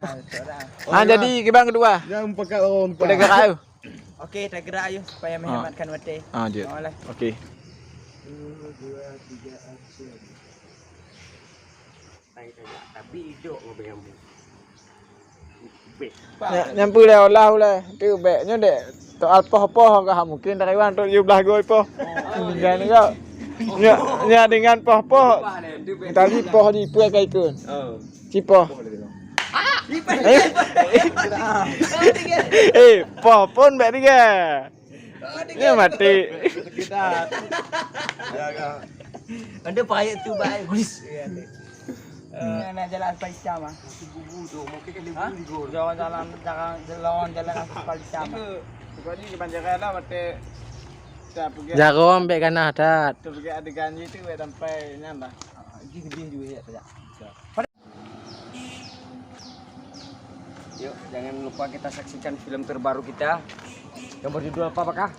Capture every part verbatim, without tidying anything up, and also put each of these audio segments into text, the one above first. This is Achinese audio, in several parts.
Ha, jadi kiban keudua. Jangan pakat orang. Udah gerak tu. Okey, tagerak ayuh supaya meuhematkan watèe. Ah, jeuet. Okey. Tapi idok ngon Nyan, nyan peue lé olah ulèe. Tu bèk nyoe dek. Soal poh-poh ka mungkin dari wan tu tujoh blah goi poh. Dengan kau. Nyoe, nyoe dengan poh-poh. Tadi poh di peue ka ikun. Cipoh. Eh, poh pun bèk tiga. Nyoe mati. Ada payet tu baik gulis. Ini nak jalan aspal hitam ah. Bubu tu, mungkin kan Ha? Jalan-jalan jalan jalan jalan aspal hitam. Pokoknya di Banjaraya lah mati. Tak pergi. Jaroe ambek ganah that. Tu pergi adegan je tu sampai nyan lah. Ini gede juga ya tak. Yuk, jangan lupa kita saksikan film terbaru kita yang berjudul apa, Pakah?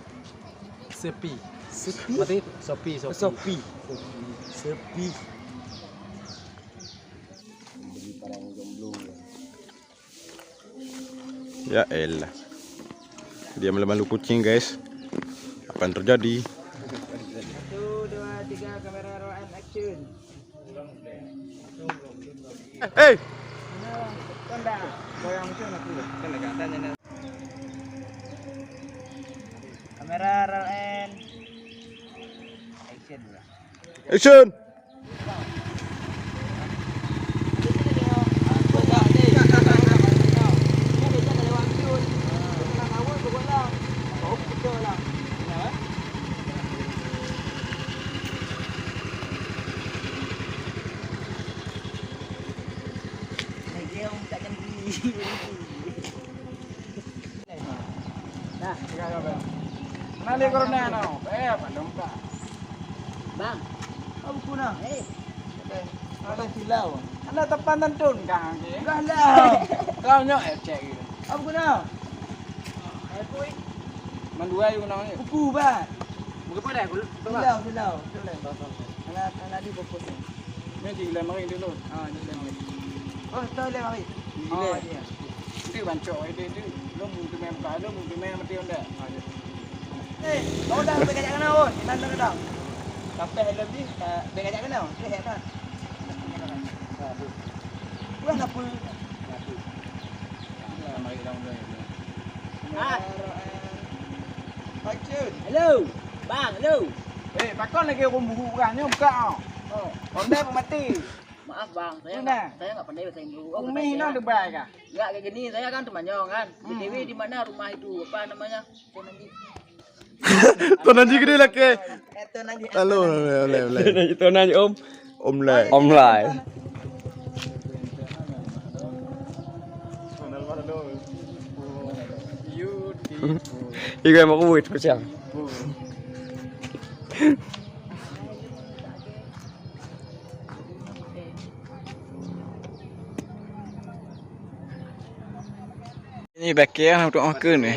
Sepi. Sepi? Mati? Sopi, Sopi. Sopi. Sepi. Bagi para yang jomblo ya. Ya elah. Dia malu-malu kucing, guys. Apa yang terjadi? Satu, dua, tiga, kamera roll and action. Hei! Kamera roll and action. Action! Nah, kenali corona no. Eh, pandang buka. Bang, apa guna? Eh, ada silau. Ada tepan tantun kah? Enggak lah. Kau nyok eh cek gitu. Apa guna? Eh, kui. Mandua yuk nang ni. Buku bah. Buku apa dah? Silau, silau. Silau. Anak, anak di buku ni. Ni di lemari dulu. Ah, di lemari. Oh, tu lemari. Oh, dia. Itu bancok itu itu. Lu mungkin main pala, lu mungkin main mati onda. Ah, dia. Eh, kau dah bengkak kena oh, kita dah dah. Sampai helm ni, bengkak kena. Dia hebat. Wah, apa? Ah. Hello. Bang, hello. Eh, pakon lagi ureueng buhu urang nyoe buka ah. Oh, onda pun mati. Maaf bang, saya enggak, saya enggak pandai bahasa Inggris. Oh, umi no Dubai kah? Enggak kayak gini, saya kan Temanyong kan. B T W di mana rumah itu? Apa namanya? Tuan Haji. Tuan Haji gede lah ke. Eh, Tuan Haji. Halo, boleh, boleh, boleh. Tuan Haji Om. Om Lai. Om Lai. Iku yang mau kuit kucing. Ini bakeh untuk makan ni.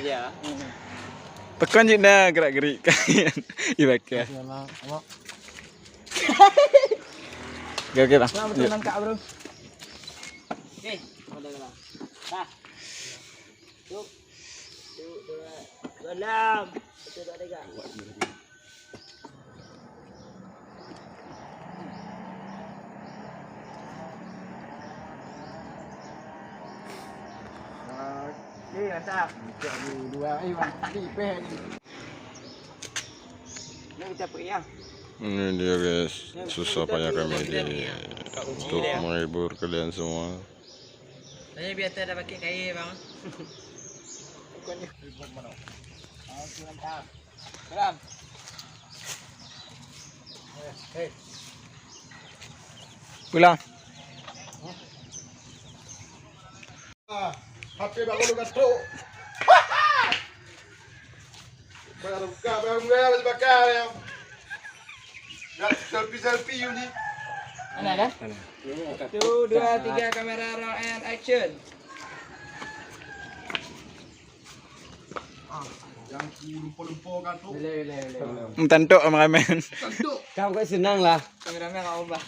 Pekan je dah gerak-gerik. Ini bakeh. Okey, okey, bang. Selamat makan, Kak, bro. Okey, boleh lah. Dah. Yuk. Yuk, dua. Salam. Satu, dua, tiga. Okey, mantap. Dua, eh, mantap. Ni kita pergi, ya. Ini dia, guys, susah payah kami di, untuk menghibur kalian semua. Tanya biar tak ada pakai kain, bang. Bukannya. Okey, mantap. Salam. Pulang. H P baru lu gantuk. Bayar buka, bayar buka, bayar bakar ya. Ya, selfie, selfie you ni. Mana dah? Satu, dua, tiga, kamera roll and action. Meutantok kameramen. Kau kok senang lah. Kameramen kau ubah.